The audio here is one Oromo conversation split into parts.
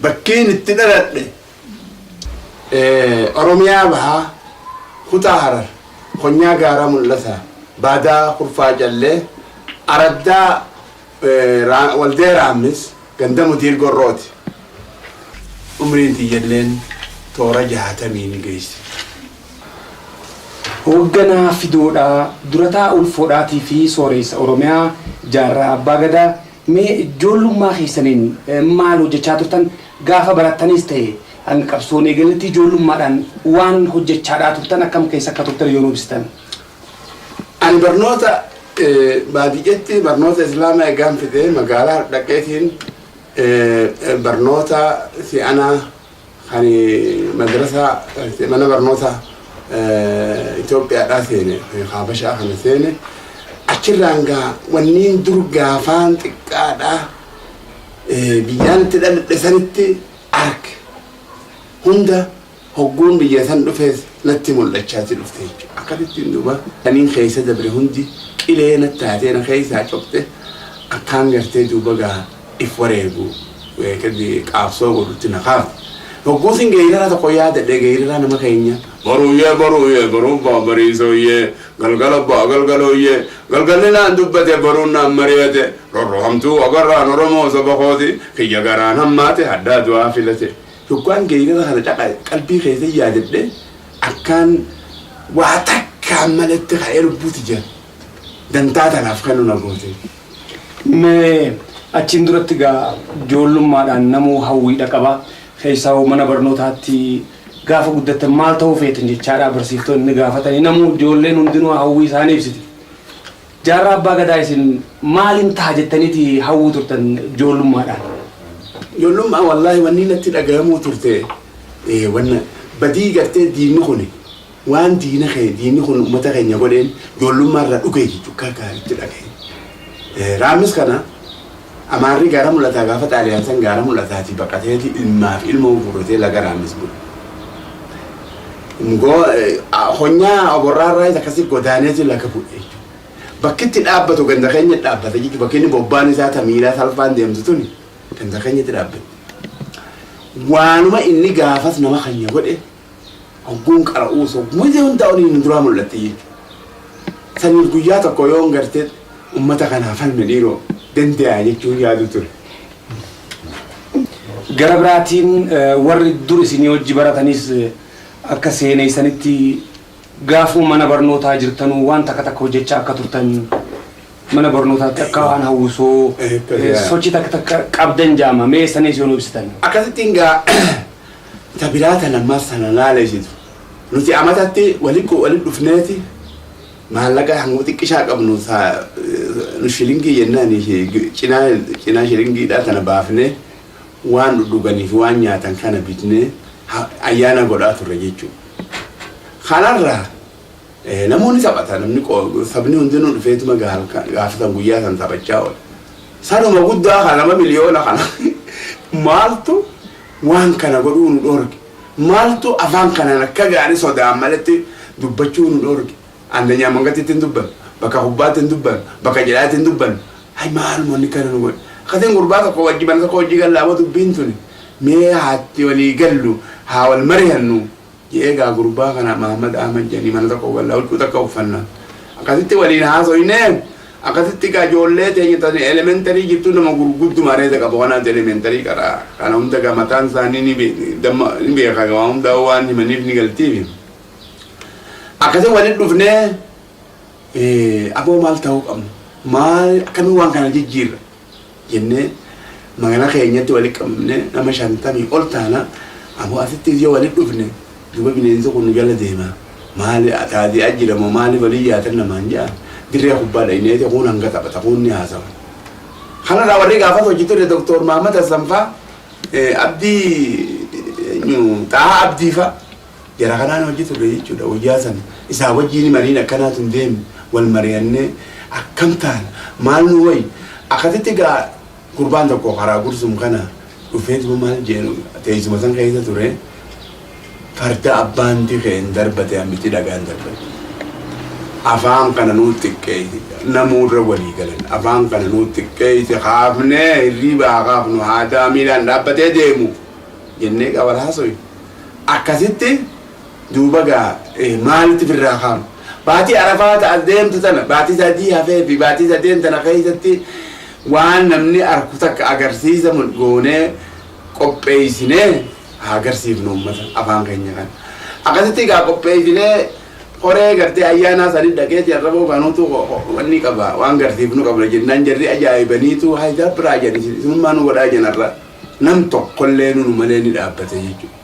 Bakkiin itti dhaladhe Oromiyaa Bahaa, Kutaa Harar, Konyaa Gaara Mul'ataa, Baadaa Kurfaa Callee, Araddaa Waldee Raammis, ganda Mudiir Gorrooti. Umriin tiyyalleen toora 60 ni geessi. Hoogganaa Fidoodhaa, Durataa Ulfoodhaatii fi Sooreessa Oromiyaa Jaarraa Abbaa Gadaa, mee ijoollummaa keessaniin maal hojjechaa turtan? Gaafa barattanis ta'e hanga qabsoon eegaletti ijoollummaadhaan waan hojjechaadhaa turtan akkam keessa akka turtan yoo nu ibsitan? Ani barnoota baadiyyetti barnoota Islaamaa eegaan fidee magaalaa dhaqeetiin barnoota si'anaa kan madrasaa mana barnoota Itoophiyaadhaa seene, Habashaa kana seene. Achirraan gaa wanniin dur gaafaan xiqqaadhaa biyyaan itti dhaladhe sanitti arge hunda hogguun biyya san dhufees natti mul'achaati dhufte jechuudha. Akkasittiin duuba kaniin keessa dabre hundi qilee natti taatee na keessaa copxe, akkaan gartee duuba gaa if wareegu qaabsoo godhutti na kaafte. Hogguusin geeyraraa tokko yaadadhe, geeyraraa nama keenya. Boruuyyee boruuyyee boruu baa bariisooyyee, galgala baa galgalooyyee, galgalli naan dubbate, boruun naan mari'ate, rorrohamtuu agarraan Oromoo saba kooti, kiyya garaan hammaate, haddaa du'aa filate. Hoggaan geeyrara kana caqa qalbii keessa yaadadhe, akkaan waa takkaan malatti ka'ee lubbuuti jira. Dantaa tanaaf kanu na goote. Mee achiin duratti gaa ijoollummaadhaan namuu hawwiidha qaba. Keessaa mana barnootaatti gaafa guddattan maal ta'uu feetan jechaadha barsiiftonni gaafatanii, namuu ijoolleen hundinuu hawwii isaanii ibsiti. Jaarraa Abbaa Gadaa, isin maaliin ta'a jettaniiti hawwuu turtan ijoollummaadhaan? Ijoollummaa wallaahi wanni natti dhaga'amuu turte wanna badii gartee diinni kun waan diina kee diinni kun uummata keenya godheen ijoollummaa irraa dhugee jechuudha akka itti dhaga'e. Raamis kana Amaarri Gaara Mul'ataa gaafa Xaaliyaan san Gaara Mul'ataati baqateeti ilmaa fi ilmoo guurratee laga Raamis bule. Honyaa oborraa irraa akkasii godaaneeti laga bu'e jechuudha. Bakki itti dhaabbatu ganda keenya dhaabbata jechuudha. Bakki inni bobbaan isaa tamiilaa salphaan deemtu tuni ganda keenyatti dhaabbatti. Waanuma inni gaafas nama keenya godhe hogguun qara'uus hogguu hundaa oliin duraa mul'atte jechuudha. Saniif guyyaa tokko yoon gartee uummata kanaaf falme dhiiroo danda'a jechuun yaadu ture. Gara biraatiin warri dur isinii hojii baratanis akka seeneessanitti gaafuma mana barnootaa jirtanuu waan takka takka hojjechaa akka turtan, mana barnootaatti akka waan hawwisoo sochii takka takka qabdan jaama, mee sanis yoo nu ibsitan. Akkasittiin gaa ta biraa tan ammaas sana laalesitu. Nuti amatatti walitti walitti dhufneeti maallaqa hanga xiqqishaa qabnu nu shilingii jennaan cinaa cinaa shilingiidhaa tana baafnee waan dhuganii fi waan nyaatan kana bitnee ayyaana godhaa turre jechuudha. Kanarraa namoonni taphata, namni sabni hundinuu dhufeetuma gaafatan guyyaa san taphachaa oola. Sanuma guddaa kana nama miliyoona kana maaltu waan kana godhuu nu dhorge? Maaltu afaan kanaan akka gaarii sodaan malatti dubbachuu nu dhorge? Andanyaa mangatitti hin dubbannu, bakka kubbaatti hin dubbannu, bakka jedhaatti hin dubbannu. Hay, maaluma wanni kana nu godhe? Akkasiin gurbaa tokko wajji mana tokko wajji gallaa dubbiin tuni mee haatti walii gallu, haa wal mari'annu jedhee gaa gurbaa kana Mahammad Ahmad jedhanii mana tokko gallaa, huccuu takka uffanna. Akkasitti waliin haasoynee, akkasitti gaa ijoollee teenya tan elementary jirtu, nama gurgudduma areeda qabu kanaatu elementary qara. Kana hunda gaa mataan isaanii ni beeka, waa hunda waan himaniif ni galtiifi. Akkasii waliin dhufnee, aboo maal ta'uu qabna? Maal akkamiin waan kana jijjiirra? Jennee magaalaa keenyatti walitti qabamnee nama 50 ol taana, aboo asitti yoo walitti dhufne duuba bineensi kun nu jala deema. Maali taatee jiramoo maali walii yaatan namaan jedhan, dirree kubbaa dhayineeti kun hanga taphata, kun ni haasawa. Kanarraa warri gaafas hojii ture Doktor Mahammad Hassan faa, Abdii Xahaa Abdii faa, jara kanaan hojii ture jechuudha. Guyyaa sana isaa wajjiin mariin akkanaatu hin deemne, wal mari'annee akkam taana, maal nu wayi. Akkasitti gaa gurbaan tokko karaa Gursum kana dhufeetuma maal jeenu, teessuma san keessa ture, farda abbaan dikeen darbate hambiti dhagaan darbate. Afaan kana nuu xiqqeessi, namuurra walii galan, afaan kana nuu xiqqeessi, kaafnee hirriibaa haa kaafnu, haadaa miilaan dhaabbatee deemu. Jennee gaa wal haasoyi. Akkasitti duuba gaa maalitti firraa kaanu. Baatii Arafaa ta'a deemtu tana baatii 3 hafee fi baatii sadeen tana keessatti waan namni arku takka agarsiisa goonee qopheessinee haa agarsiifnu uummata afaan keenya kana. Akkasitti gaa qopheessinee horee gartee ayyaanaa sanii dhaqeeti arraboo kanuutu wanni qaba waan garsiifnu qabna jennaan jarri ajaa'ibaniitu haayidaa biraa jedhan isinummaa nu godhaa jenarra nam tokkollee nunu malee ni dhaabbate jechuudha.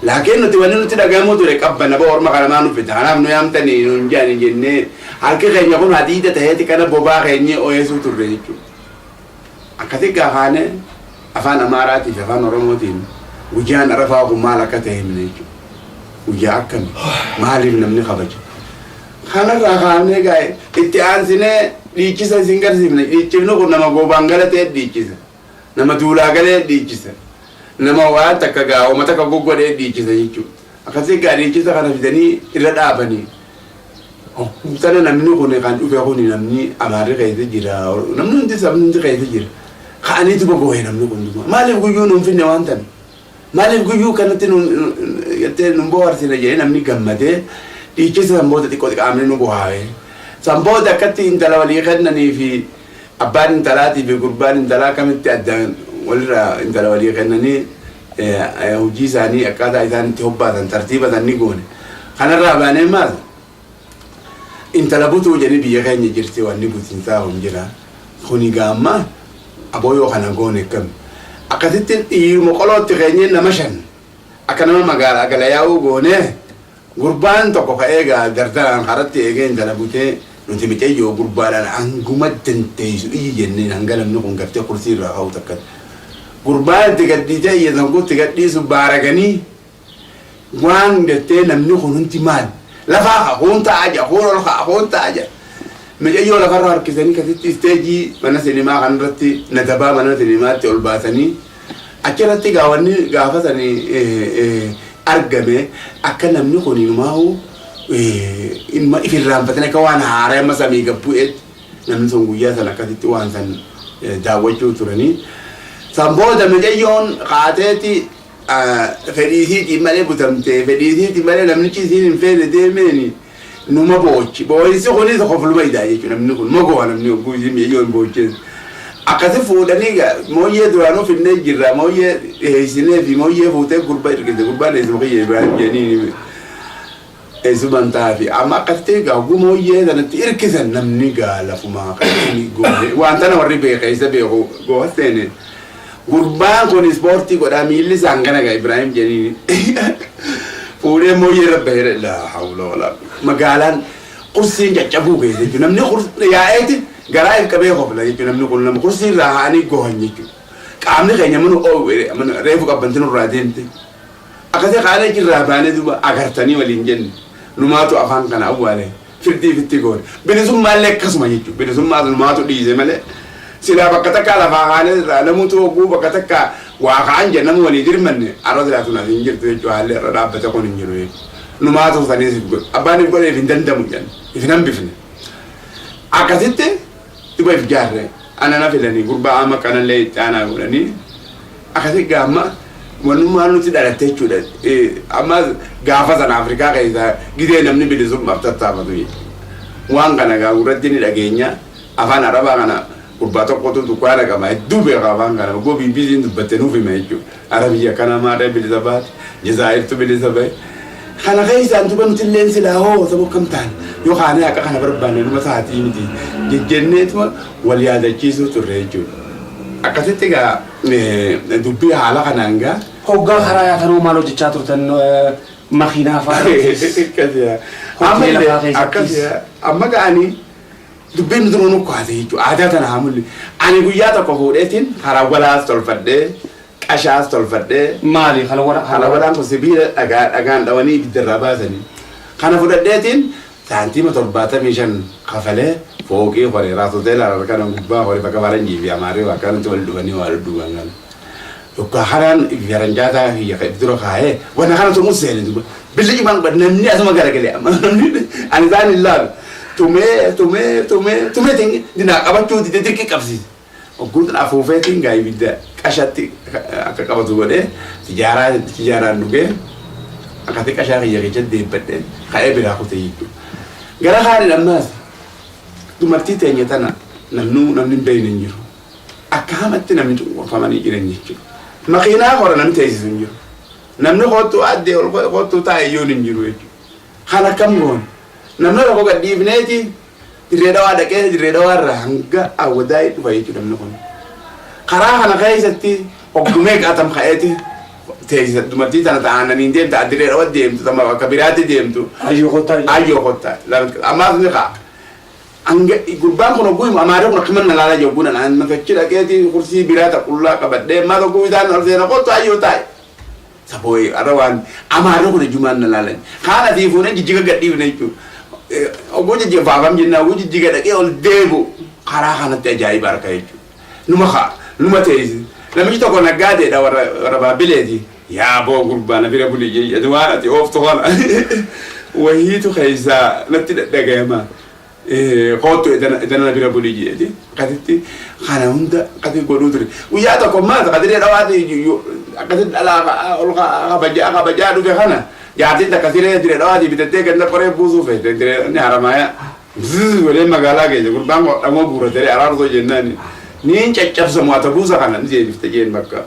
Laakiin nuti wanni nuti dhagahamuu ture qabbana ba orma kana maa nu fida kanaaf nu yaamtanii nuun jedhani jennee harki keenya kun hadiida ta'eeti kana bobaa keenyee oyeesuu turre jechuudha. Akkasi gaafaane afaan Amaaraatii fi afaan Oromootiin guyyaan Arafaa kun maal akka ta'e himne jechuudha. Guyyaa akkami maaliif namni kabaja? Kanarraa kaafnee gaa itti aansinee dhiichisa isin garsiifne. Dhiichifni kun nama goobaan galatee dhiichisa. Nama duulaa galee dhiichisa. Nama waan takka gaa uummata takka goggodhee dhiichisa jechuudha. Akkasii gaa dhiichisa kana fidanii irra dhaabanii. Sana namni kun kan dhufe kun namni Amaarri keessa jira. Namni hundi sabni hundi keessa jira. Ka'aniitu bobboo'e namni kun duuba. Maaliif guyyuu nuun finne waan tan? Maaliif guyyuu kanatti nuun jettee nuun bohaarsine jedhee namni gammadee dhiichisa san booda xiqqoo qaamni nu bohaare. San booda akkatti intala walii kennanii fi abbaan intalaatii fi gurbaan intalaa akkamitti addaan walirraa intala walii kennanii hojii isaanii akkaataa isaan itti hobbaasan tartiiba san ni goone. Kanarraa baanee maal? Intala butuu jedhanii biyya keenya jirti wanni butinsaa kun jira. Kuni gaamma aboo yoo kana goone akkami? Akkasitti dhiiruma qolootti keenyee nama 5 akka nama magaalaa gala yaa'uu goonee gurbaan tokko ka'ee gaa dardaraan karatti eegee intala butee nuti micayyoo gurbaadhaan hanguma dandeessu iyyi jenneen hanga namni kun gartee kursii irraa ka'u takkatti. Gurbaan itti gadhiisee iyya san itti gadhiisu baaraganii waan gartee namni kun hundi maal lafaa ka'a kuun taa'aa jira kuun ol ka'a kuun taa'aa jira. Micayyoo lafarra harkisanii kasitti isteejii mana sinimaa kanarratti nadabaa mana sinimaatti ol baasanii achirratti gaa wanni gaafa sanii argame akka namni kun inumaa'u inuma if irraanfatanii akka waan haaraa amma samii gad bu'eetti namni sun guyyaa sana akkasitti waan san daawwachuu turanii. San booda micayyoon kaateeti fedhii isiitiin malee butamtee fedhii isiitiin malee namnichi isiin hin feene deemeeni numa boochi. Boo'insi kunis kofluma idaa jechuudha namni kun mogoo namni hogguu isiin micayyoon boochees. Akkasi fuudhanii mooyyee duraanuu finnee jirra mooyyee dhiheessinee fi mooyyee fuutee gurba ergite gurbaan eessuma kiyya Ibraahim jedhanii eessumaan ta'aa fi amma akkasitti egaa hogguu mooyyee sanatti hirkisan namni gaa lafumaa kan goone waan tana warri beeka isa beeku gooha seene. Gurbaan kun ispoortii godhaa miilli isaan kana gaa Ibraahim jedhanii fuudhee mooyyee irra bahee laa hawla walaa magaalaan kursiin caccabuu keessa jechuudha namni yaa'eeti garaa if qabee kofla jechuudha namni kun nama kursii irraa ha'anii gohan jechuudha. Qaamni keenya mana oowwe reefu qabbanti nurraa deemte. Akkasii kaanee jirraa baanee duuba agartanii waliin jenne numaatu afaan kana awwaale firdii fitti goone. Bilisummaallee akkasuma jechuudha. Bilisummaas numaatu dhiise malee silaa bakka takkaa lafaa kaanee irraa namutu hogguu bakka takkaa waa ka'an jedhe nama walii dirmanne arra silaa tun as hin jirtu jechuudha haalli irra dhaabbate kun hin jiru jechuudha. Numaatu saniis if godhe. Abbaan if godhe if hin dandamu jedhan if hin hambifne. Akkasitti duba if jaarre ana na filanii gurbaa amma kanallee itti aanaa godhanii akkasi gaamma wannummaan nuti dhalatte jechuudha. Amma gaafa sana Afrikaa keessa gidee namni bilisummaaf tattaafatu jechuudha. Waan kana gaa gurratti ni dhageenya afaan Arabaa kana gurbaa tokkotu dukkaana qaba hedduu beeka afaan kana oguu BBC'n dubbatte nuuf hima jechuudha. Arabiyya kana maadhee bilisa baate Jazaa'irtu bilisa bahe. Kana keessaan duba nuti illeen silaa hoo saba akkam ta'an yoo kaanee haqa kana barbaanne numa taatii miti jejjenneetuma wal yaadachiisuu turre jechuudha. Akkasitti egaa dubbii haala kanaan gaa. Hoggaa karaa yaatanoo maal hojjechaa turtan makiinaa fa'aa irrattis hoteela fa'aa keessattis. Amma ga'anii dubbiin nuti nu kaase jechuudha. Aadaa tana haa mul'i. Ani guyyaa tokko fuudheetiin harawwalaas tolfadhee qashaas tolfadhee. Maali halawwala? Halawwalaan kun sibiila dhagaa dhagaan dhawanii ibidda irraa baasanii. Kana fudhadheetiin saantiima 75 kafalee fooqii hore raas hoteela kana gubbaa hore bakka faranjii fi amaarri waa akkanatti wal dhufanii waa dhudhuban kana. Yokkaa karaan faranjaataa kiyya kan dura kaa'ee wanna kana tumuu seene duba. Billi cimaan namni asuma garagalee amma namni ani isaan hin laalu. Tumee tumee tumee tumee dinaa qabachuu didee dirqii qabsiise. Ogguutan afuufeetiin gaa ibidda qashatti akka qabatu godhee tijaaraa tijaaraan dhugee akkatti qashaa kiyya keessatti deebbadhee ka'ee biraa kute jechuudha. Gara kaaniin ammaas dumartii teenya tana namnuu namni hin beekne hin jiru. Akka hamatti namni cunqurfamanii jiran jechuudha. Makiinaa kora namni teessisu hin jiru. Namni koottuu addee ol koottuu taa'e iyyuun hin jiru jechuudha. Kan akkam goone? Namni tokko gad dhiifneeti Dirree Dhawaa dhaqee Dirree Dhawaa irraa hanga Awwadaayii dhufa jechuudha namni kun. Karaa kana keessatti hoggumee qatam ka'eeti teessisa dumartii tana ta'aananiin deemta Dirree Dhawaa deemtu tama bakka biraatti deemtu. Ayyoo kottaa. Ayyoo kottaa. Ammaas ni ka'a. Hanga gurbaan kun hogguu himu amaarri kun akkuma na laalaa jiru hogguu naan matachi dhaqeeti kursii biraa ta qullaa qabadhee maal hogguu isaan ol seena kottu ayyoo taa'i. Sabooyi arra waan amaarri kun ijumaan na laalan. Kaan asii fuunee jijjiga gad dhiifne jechuudha. Hogguu jijjiga faafam jennaa hogguu jijjiga dhaqee ol deebi'u karaa kanatti ajaa'iba harka jechuudha. Numa ka'a numa teessisa. Namichi tokko naggaadeedha warra warra baabbileeti. Yaa boo gurbaa na bira buli jedhe waan ati ooftu kana wahiitu keessaa natti dhadhagayama. Koottu edana na bira buli jedhe akkasitti kana hunda akkasitti godhuu ture. Guyyaa tokko maal qadiree dhawaati akkasitti dhalaa ol kabajaa kabajaa dhufe kana jaartiin takka siree diree dhawaatii bitattee ganda qoree buusuu feete diree inni haramaaya. Zzz godhee magaalaa keessa gurbaan dhamoo guuratee araarsoo jennaan niin caccabsamu ata buusa kana ni deebifte jeen bakka.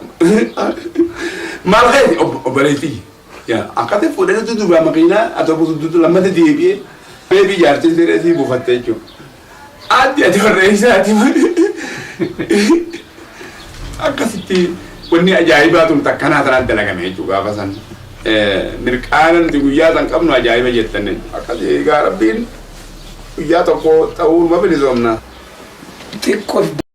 Maal keeti obboleettii. Yaa akkati fuudhanii dudubaa makiinaa ata buusu lammata deebi'ee beebii jaartiin siree sii buufatte jechuudha. Addi ati warra eessaati akkasitti wanni ajaa'ibaa tun takkanaa tanaan dalagame jechuudha gaafa san. Mirqaana nuti guyyaa san qabnu ajaa'iba jettan akkasii egaa rabbiin guyyaa tokko ta'uu numa bilisoomna. Xiqqoo.